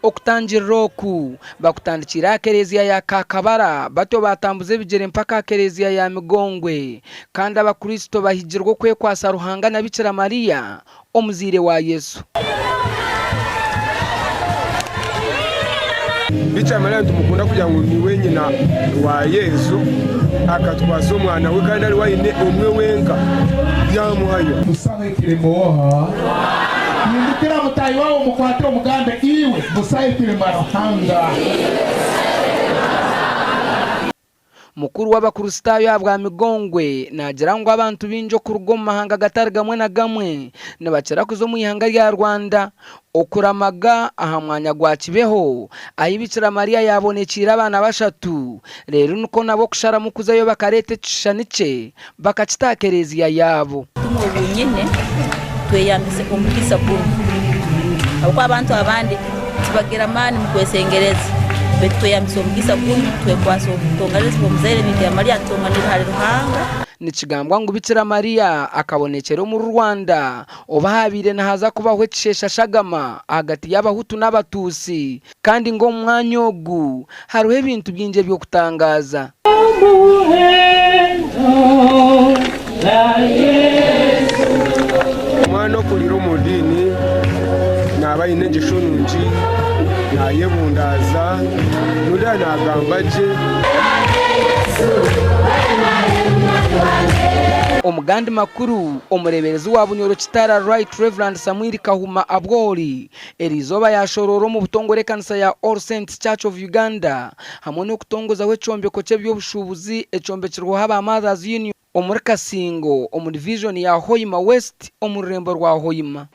Okutangirira oku bakutandikiire aha kereziya ya Kakabara batyo batambuza ebigyere mpaka aha kereziya ya Migongwe kandi abakristo bahigirwe okwekwasa Ruhanga na Bikira Maria omuzaire wa Yesu. Bikira Maria nitumukunda kugira ngu niwe nyina wa Yesu, akatwasa omwana we kandi ariwe aine omwe wenka yamuhayo. Busaho ekirema oha? Hindukira mutaahi waawe omukwate omugambe, Iwe, busaho ekirema Ruhanga. Mukuru w'Abakristaayo ahabwa Migongwe naagira ngu abantu baingi okuruga omu mahanga gatari gamwe na gamwe nibakira kuza omu ihanga rya Rwanda okuramaga aha mwanya gwa Kibeho ahi Bikira Maria yaabonekiire abaana bashatu reero nikwo nabo kusharamu kuzayo bakareeta ekishushani kye bakakita aha kereziya yaabo. Obutumwa obu nyine tweyambise omugisa gunu habwokuba abantu abandi tibagira amaani mu kwesengereza baitu tweyambise omugisa gunu twekwase obutonganirizi bw'omuzaire Bikira Maria atutonganirre hali Ruhanga. Nikigambwa ngu Bikira Maria akabonekyera omuri Rwanda obu haabaire nihaza kubaho ekisheesha shagama ahagati y'Abahutu n'Abatuusi Kandi ngu omu mwanya ogu hariho ebintu bingi eby'okutangaaza. Omwana okurira omu diini naaba aine engyesho nungi, naayebundaaza, n'ondi naagamba gye. Omu gandi makuru, Omureeberezi wa Bunyoro Kitara Right Rev Samuel Kahuma Abwori Eriizooba yaashoroora omu butongore ekanisa ya All Saints Church of Uganda hamwe n'okutongozaho ekyombeko ky'eby'obushuubuzi ekyombekirweho aba Mothers Union omuri Kasingo omu divijoni ya Hoima West omu rurembo rwa Hoima.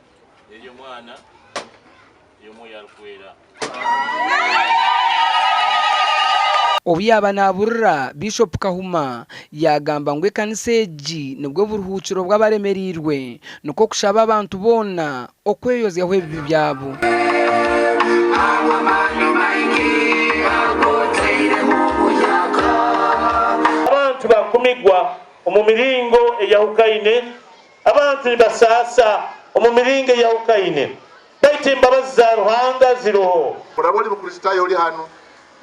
Obu yaaba naaburira, Biishopu Kahuma yaagamba ngu ekanisa egi nibwo buruhuukiro bw'abaremereirwe nikwo kushaba abantu boona okweyozyaho ebibi byabo. Abantu bakumigwa omu miringo eyahukaine, abantu nibasaasa omu miringo eyahukaine, baitu embabazi za Ruhanga ziroho. Oraba ori Mukristaayo ori hanu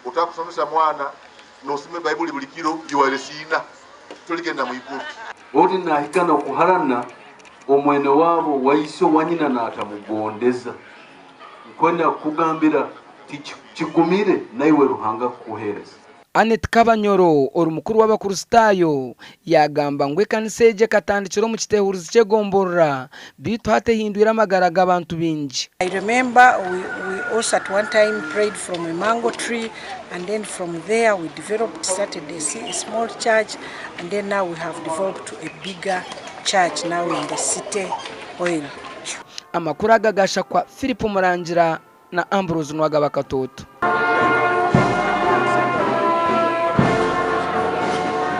otakusomesa mwana nosoma Baibuli buri kiro, you are a sinner, torigenda mwiguru. Oti nahika nokuharana omwene wabo wa ise owa nyina natamugondeza, nkwenda kukugambira tikigumire naiwe Ruhanga kukuhereza. Annet Kabanyoro ori mukuru w'abakristaayo yaagamba ngu ekanisa egi ekatandikira omu kiteehurizi ky'egomborora beitu hati ehindwire amagara g'abantu baingi. I remember we we also at one time prayed from a mango tree and then from there we developed started a small church and then now we have developed to a bigger church now in the city oil. Amakuru aga gashakwa Philip Murangira na Ambrose Nwagaba Katooto.